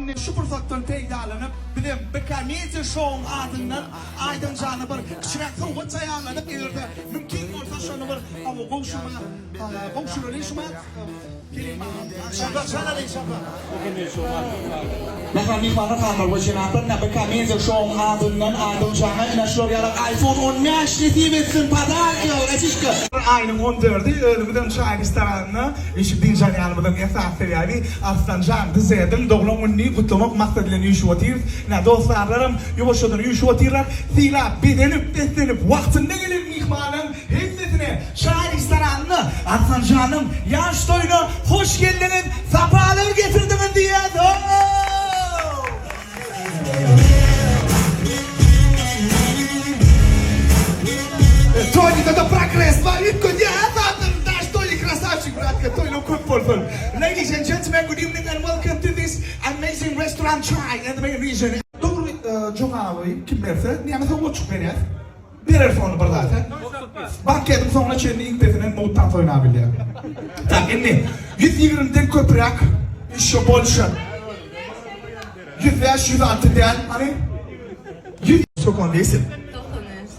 gününi şu pursatdan peýdalanyp, bizem BK Media Show-yň adyndan Aýdyň jana bir kiçiräk sowgat taýýarladyk. Eger-de mümkin bolsa şony bir hawa gowşurma gowşuraly şumat. Şapak çalaly şapak. Mähriban myhmanlar, hanymlar we jenaplar, ine BK Media Show-yň adyndan Aýdyň jana ine şular ýalak iPhone 15 nesip etsin podarka, braçişka. Aýynyň on dördi özümizem çaý restoranynda üýşüp dynç alýanymyzyň esasy sebäbi Arslanjan DZ-iň doglan gününi gutlamak maksady bilen üýşüp otyrys. Ine dostlarlaram ýuwaşjadan üýşüp otyrlar. Sylap, bezenip, beslenip wagtynda gelen myhmanlaryň hemmesine çaý restoranynda Arslanjanyň ýaş toýuna hoş geldiňiz, sapalar getirdiňiz diýýäs. Toýda-da progres bar, üýtgedýär zatlaryny daş Toýly krasavçik bratka toýlaň köp bolsun. Ladies and gentlemen good evening and welcome to this amazing restaurant Chai and the Region. Dogry jogaby kim berse näme sowgatjyk berýäs? Bereris ony bir zat. Banketiň soňuna çenli iň pesinden mugt tans oýnabilýär. Tak indi 120-den köpräk еще больше. 105, 106 däl, hany? 100 Сколько он весит?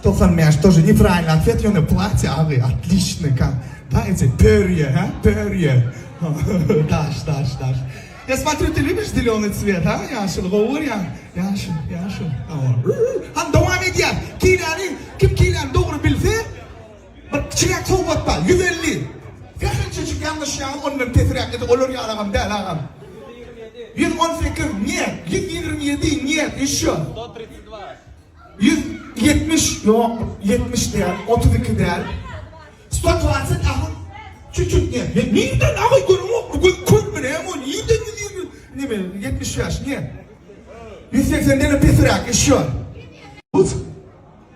95. Тоже неправильный ответ, ýöne платье agy, отличный, как. Да, эти перья, ha? Перья. Daş, daş, daş. Я смотрю, ты любишь зеленый цвет, а? Ýaşyl, gowy görýäň. Ýaşyl, ýaşyl. Hany dowam edýär. Kiläni, kim kiläni dogry bilse, bir kiçiräk sowgat bar, 150. Sähelçejik ýalňyşýaňyz, ondan pesräk edip, olar ýalagam däl, agam. 118, нет, 127, нет, еще. 170, ýok, 70 däl, 32 däl. 120, aha. Çüçük ne? Men nirden agy görüňok, göz körmi näme ol? Nirden 120, neme, 75, ne? 180 dene pesräk, еще.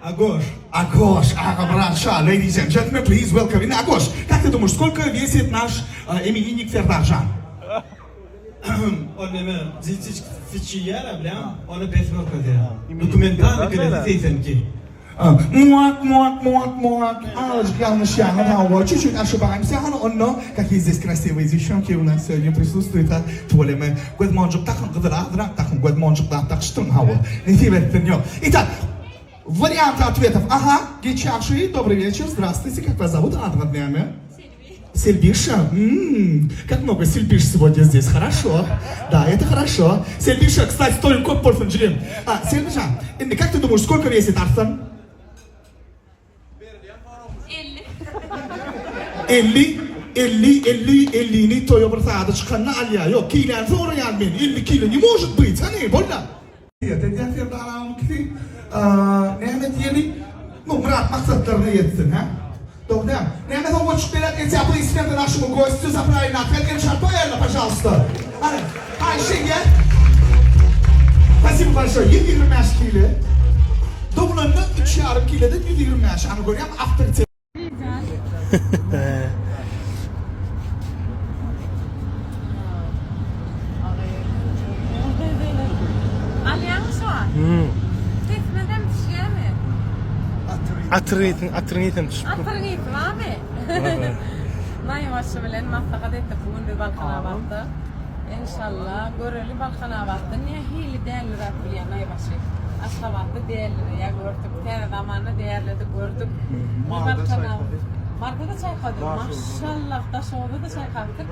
Agoş, Agoş, aga bratşa, ladies and gentlemen, please welcome in Agoş. Как ты думаешь, сколько весит наш э, именинник Сердаржан? Ol neme, zilçiç syçýar bilýän, ony pes görkezýär. Dokumentalny kilesi 82. Muak, muak, muak, muak. Azajyk ýalňyşýaňyz, hawa, чуть-чуть ошибаемся. Hany onda, какие здесь красивые девчонки у нас сегодня присутствуют, а? Tüweleme. Göz monjuk takyň, gyzyl azrak takyň, göz monjuk zat takyşdyň, hawa. Nesip etsin, ýok. Итак, варианты ответов. Ага, geç ýagşy, добрый вечер, здравствуйте, как вас зовут? Adyňyz näme? Сельбиша? М-м, как много сельбиш сегодня здесь. Хорошо. Да, это хорошо. Сельбиша, кстати, toýuň köp bolsun jigim. А, Сельбиша, indi как ты думаешь, сколько весит Arslan? 50. 50, 50, 50, 50-ni toýa bir saada çykanda alýar. Ýok, kiläni soraýan men. 50 kilo не может быть. Hany, bolda. Edýän Serdar aganyňky, näme diýeli? Ну, myrat maksatlaryna ýetsin, hä? Dogry däl. Näme sowgatjyk berýär? Эти аплодисменты нашему гостю за правильный ответ. El çarpaýarlar, пожалуйста. Hany, Aýşe gel. Спасибо большое. 125 kilo. Dogulanda 3,5 kilodan 125. Ana görýäňmi, awtoritet. Alýaňmy şu an? Sesmedem düşýärmi? Atyr ýetin, atyryň ýetem düşüp. Atyryň ýeti barmy? Naýbaşy bilen maslahat etdik bu gün biz Balkanabatda. Enşalla göreli Balkanabatda nähili däliräp bilýär Naýbaşy. Aşgabatda dälireýär gördük. Täze zamanda däliredi gördük. Maryda çaýkady. Maryda-da çaýkady. Maşallah Daşoguzda-da çaýkapdyr.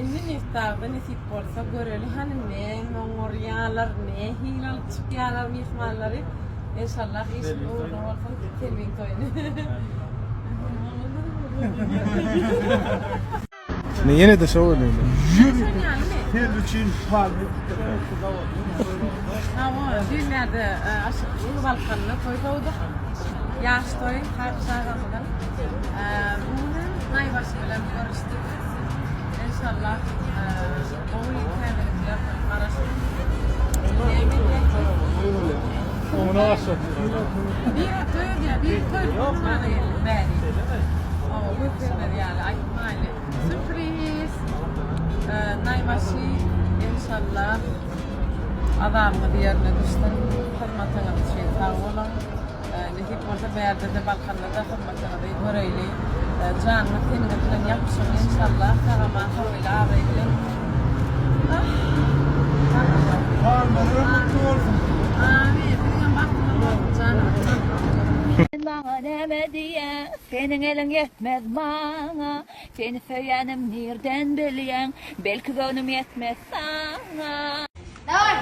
Indi Nebitdagda nesip bolsa göreli hany näme oňarýarlar, nähili alyp çykýarlar myhmanlary. Enşallah işimiz ugruna bolsun Selbiň toýuny. Ne ýene-de şo bolýar. Sen üçin Hawa, düýn bärde Uly Balkanda toý sowduk. Ýaş toý, Kaky agamyzyň. Bu gün Naýbaşy bilen görüşdik. Enşallah gowy täzelikler garaşyp. Näme diýjek? Biri toý edýär, biri toý tutmana geldi bäri. Hawa, göz ýaly aýtmaýly. Sürpriz! Naýbaşy enşallah azabyňyz ýerine düşsün. Hyzmatyňyz üçin sag boluň. Nesip bolsa bärde-de Balkanda-da hyzmatyňyzy göreýli. Janyňyz teniňiz bilen ýapyşyň enşallah. Sag-aman sowaýly abraý bilen. Ah! Näme diýýäň, seniň eliň ýetmez maňa, Seni söýýänim nirden bilýäň, Belki göwnüm ýetmez saňa.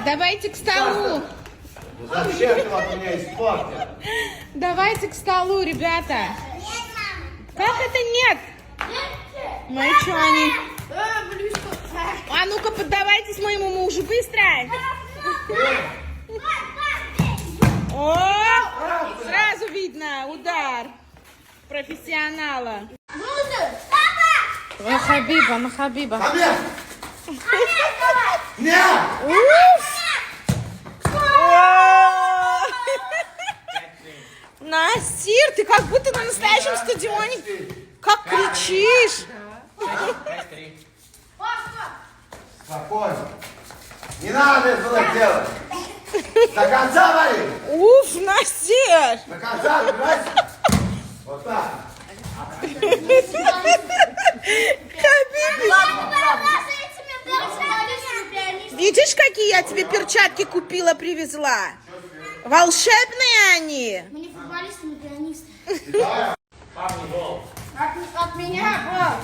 Dawayte k stolu. Зачем ты вот меня испортил? Давайте к столу, ребята. Как это нет? Ну и что они? А ну-ка поддавайтесь моему мужу, быстро! О, сразу видно удар профессионала. Хабиба, на Хабиба. Насир, ты как будто на настоящем стадионе. Как кричишь. Спокойно. Не надо этого делать. До конца вали. Уф, Насир. До конца, понимаешь? Вот так. Хабиби. Видишь, какие я тебе перчатки купила, привезла? Волшебные они. Мы не футболисты, мы пианисты. От, меня,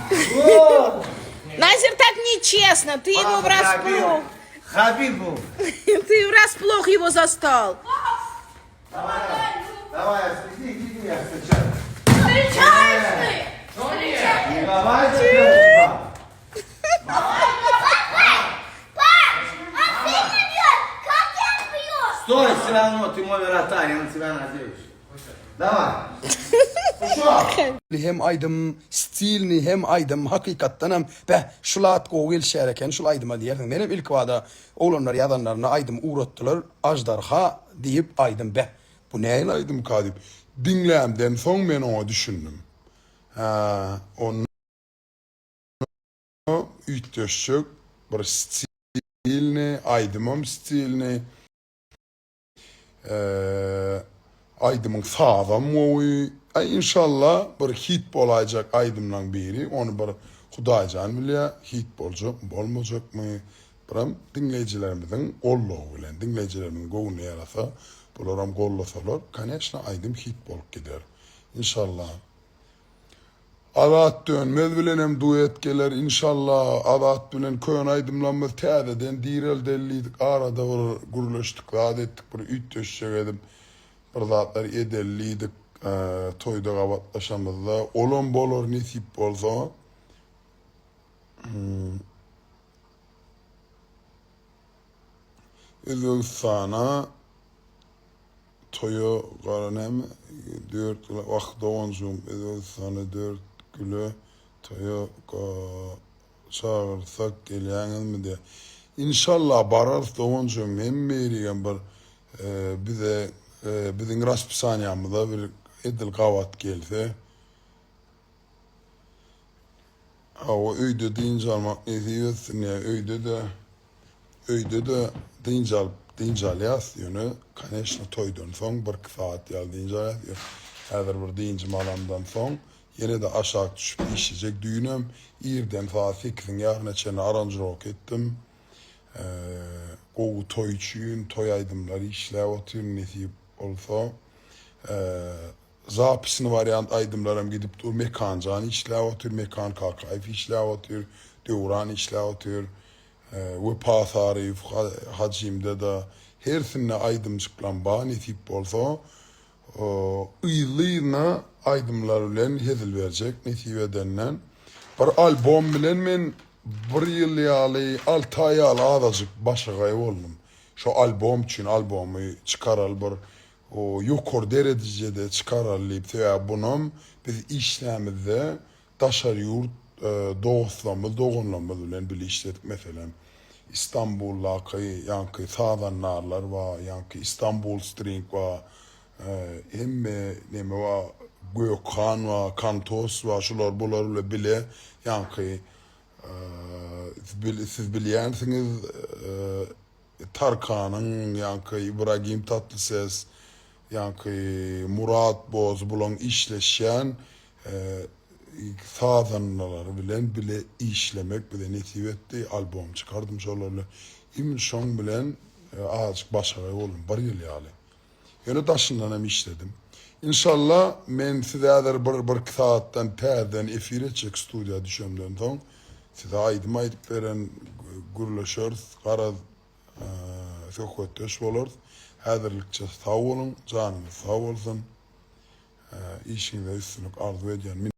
Назир, так нечестно. Ты его врасплох. Хабибу. Ты врасплох его застал. Давай, давай, иди, иди, я встречаю. Встречаешь ты! Не давай, сюда. Пап, а ты не бьешь! Как я бьешь? Стой, все равно, ты мой вратарь, я на тебя надеюсь. Давай. Ушел. Hem aýdym stilni hem aýdym hakykatdanam beh şulat gowy gelişýär eken şul aýdyma diýersiň menem ilkibada oglanlar ýazanlarynda aýdymy ugratdylar aždarha diýip aýdym beh bu nähili aýdymka diýip diňlämden soň men oňa düşündim hä onda üýtgeşjek bir stilni aýdymam stilni Aýdymyň sazam gowy. Aý inşallah bir hit bolaýjak aýdymlaň biri. Ony bir Hudaýjan bilýä hit boljakmy bolmajakmy. Biram diňleýjilerimiziň goldawy bilen diňleýjilerimiziň göwnüne ýarasa bularam gollasalar koneçno aýdym hit bolup gider. Inşallah. Azat Dönmez bilenem duet geler inşallah Azat bilen köne aýdymlarymyzy täzeden direldeli diýdik arada bir gürleşdik zat etdik bir üýtgeşjek edip bir zatlar edeli diýdik toýda gabatlaşamyzda olam bolar nesip bolsa. Özbegistana toýa gara näme dört güle wah doganjygym Özbegistana dört güle toýa çagyrsak gelýäňizmi diýä. Inşallah bararys doganjygym hemme ýerigem bir bize biziň raspisaniýamyza bir edil gabat gelse. Hawa öýde dynç almak nesip etsin ýa öýde-de öýde-de dynç alyp dynç alýas ýöne koneçno toýdan soň birki sagat ýaly dynç alýas ýöne häzir bir dynjymy alamdan soň ýene-de aşak düşüp işlejek düýnem irden sagat sekiziň ýaryna çenli aranžirowka etdim gowy toý üçin toý aýdymlary işläp otyryn nesip bolsa Zapisny wariant aýdymlaram gidip dur Mekanjan işläp otyr Mekan Kakaýew işläp otyr Döwran işläp otyr Wepa Saryýew Hajymda-da hersinde aýdymjyklam bar nesip bolsa yzly-yzyna aýdymlar bilen hezil berjek nesip edenden bir albom bilen men bir ýyl ýaly alty aý ýaly azajyk başagaý boldum şo albom üçin albomy çykaraly bir ýokary derejede çykaraly diýip, sebäbi bunam biz işlämizde daşary ýurt dostlarymyz, doganlarymyz bilen bile işledik. Meselem, Istanbuldaky ýaňky sazandarlar bar, ýaňky Istanbul String bar, hemme neme bar, Gökhan bar, Kantos bar, şular bular bilen bile ýaňky siz bilýänsiňiz, Tarkanyň, ýaňky Ibragim Tatlyses, ýaňky Murat Boz bulaň işleşýän sazandalary bilen bile işlemek bize nesip etdi. Albom çykardym şolar bilen. Imin şoň bilen azajyk başagaý boldum, bir ýyl ýaly. Ýöne daşyndan hem işledim. Inşallah men size häzir bir birki sagatdan täzeden efir etjek studiýa düşemden soň size aýdym aýdyp beren gürleşeris garaz söhbetdeş bolarys. Häzirlikçe sag boluň janyňyz sag bolsun. Işiňizde üstünlik arzuw edýän.